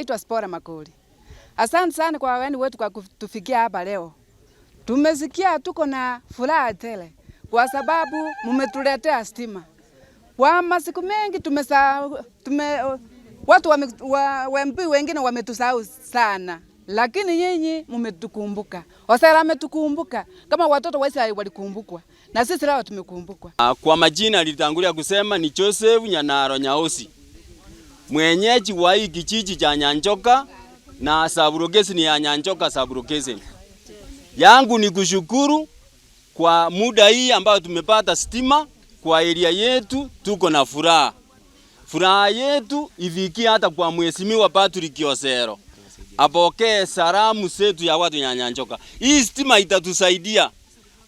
Naitwa Spora Makori. Asante sana kwa wageni wetu kwa kutufikia hapa leo. Tumesikia tuko na furaha tele kwa sababu mmetuletea stima. Kwa masiku mengi watu wa MP wengine wametusahau sana, lakini nyinyi mmetukumbuka. Osera ametukumbuka kama watoto wa Israeli walikumbukwa, na sisi leo tumekumbukwa. Kwa majina alitangulia kusema ni Joseph Nyanaro Nyausi, mwenyeji wa hii kijiji cha Nyanjoka na sub-location ya Nyanjoka sub-location. Yangu ni kushukuru kwa muda hii ambayo tumepata stima kwa area yetu, tuko na furaha. Furaha yetu ifikie hata kwa Mheshimiwa Patrick Osero, apokee salamu zetu ya watu ya Nyanjoka. Hii stima itatusaidia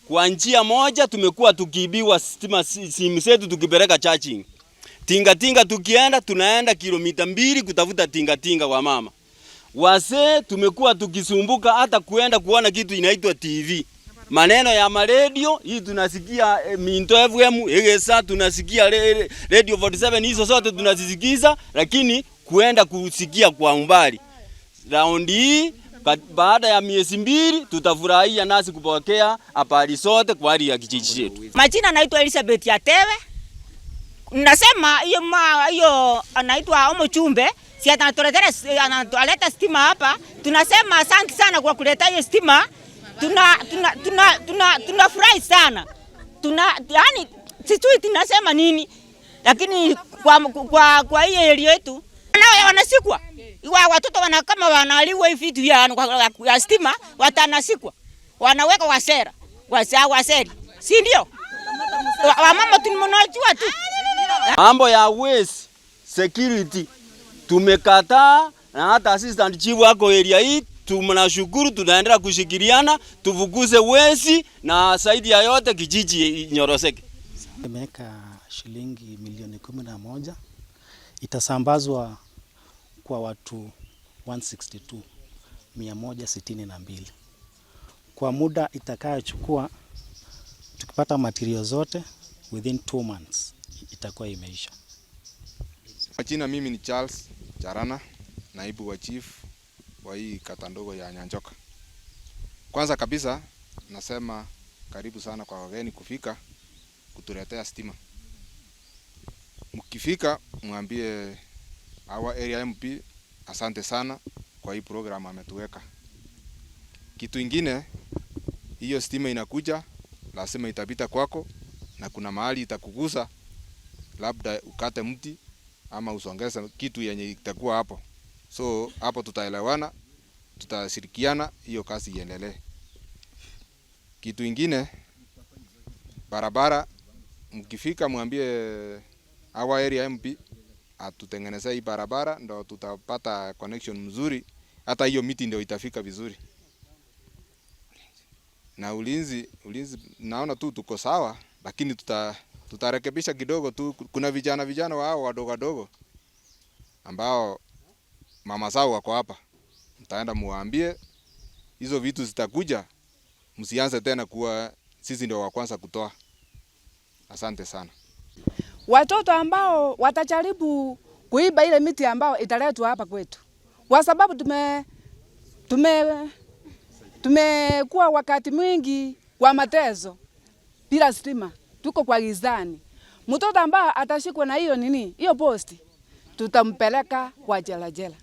kwa njia moja. Tumekuwa tukiibiwa stima, simu zetu tukipeleka charging. Tinga tinga tukienda, tunaenda kilomita 2 kutafuta tinga tinga kwa mama. Wazee tumekuwa tukisumbuka hata kuenda kuona kitu inaitwa TV. Maneno ya maredio hii tunasikia Minto FM, Egesa, tunasikia Radio 47, hizo zote tunazisikiza, lakini kuenda kusikia kwa umbali. Raundi hii baada ya miezi 2 tutafurahia nasi kupokea habari zote kwa hali ya kijiji chetu. Majina naitwa Elizabeth Atewe. Nasema hiyo hiyo anaitwa Omo Chumbe, si anatuletea, anatuleta stima hapa. Tunasema asante sana kwa kuleta hiyo stima. Tuna tunafurahi sana. Tuna yani sijui tunasema nini, lakini kwa hiyo area yetu nao wanasikwa. Wa watoto wana kama wanaliwa hivi vitu ya stima watanasikwa. Wanaweka wasera. Waseri. Si ndio? Wamama tunajua tu. Mambo ya waste security tumekataa, na hata assistant chief wako area hii tunashukuru, tunaendelea kushikiliana tufukuze wezi na zaidi ya yote kijiji inyoroseke. Imeweka shilingi milioni 11, itasambazwa kwa watu 162, 162 kwa muda itakayochukua. Tukipata material zote within 2 months itakuwa imeisha. Majina mimi ni Charles Charana, naibu wa chief wa hii kata ndogo ya Nyanjoka. Kwanza kabisa nasema karibu sana kwa wageni kufika kutuletea stima. Mkifika mwambie our area MP asante sana kwa hii program ametuweka. Kitu ingine, hiyo stima inakuja, lazima itapita kwako na kuna mahali itakugusa, labda ukate mti ama usongeze kitu yenye itakuwa hapo. So hapo tutaelewana, tutashirikiana, hiyo kazi iendelee. Kitu ingine, barabara, mkifika mwambie our area MP atutengenezee hii barabara, ndo tutapata connection mzuri, hata hiyo miti ndio itafika vizuri. Na ulinzi, ulinzi naona tu tuko sawa, lakini tutarekebisha kidogo tu. Kuna vijana vijana wao wadogo wadogo ambao mama zao wako hapa, mtaenda muwaambie hizo vitu zitakuja, msianze tena kuwa sisi ndio wa kwanza kutoa. Asante sana. Watoto ambao watajaribu kuiba ile miti ambao italetwa hapa kwetu, kwa sababu tumekuwa wakati mwingi kwa mateso bila stima, tuko kwa gizani. Mtoto ambao atashikwa na hiyo nini hiyo posti, tutampeleka kwa jela jela.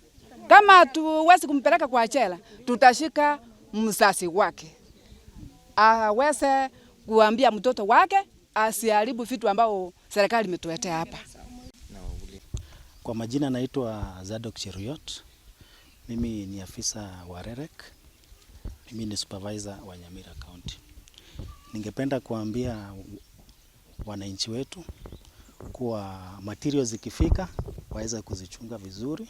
Kama tuwezi kumpeleka kwa jela, tutashika mzazi wake aweze kuambia mtoto wake asiharibu vitu ambao serikali imetuletea hapa. Kwa majina naitwa Zadok Cheruiyot. Mimi ni afisa wa REREC. Mimi ni supervisor wa Nyamira County. Ningependa kuambia wananchi wetu kuwa materials zikifika waweze kuzichunga vizuri,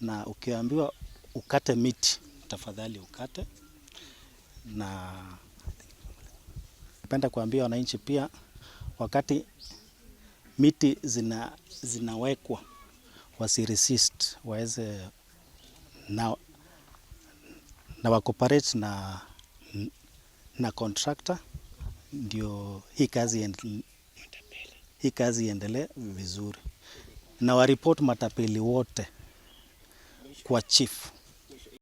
na ukiambiwa ukate miti tafadhali ukate. Na napenda kuambia wananchi pia, wakati miti zinawekwa wasi resist, waweze na wa cooperate na contractor ndio hii kazi iendelee vizuri, na waripoti matapeli wote. Kwa chief.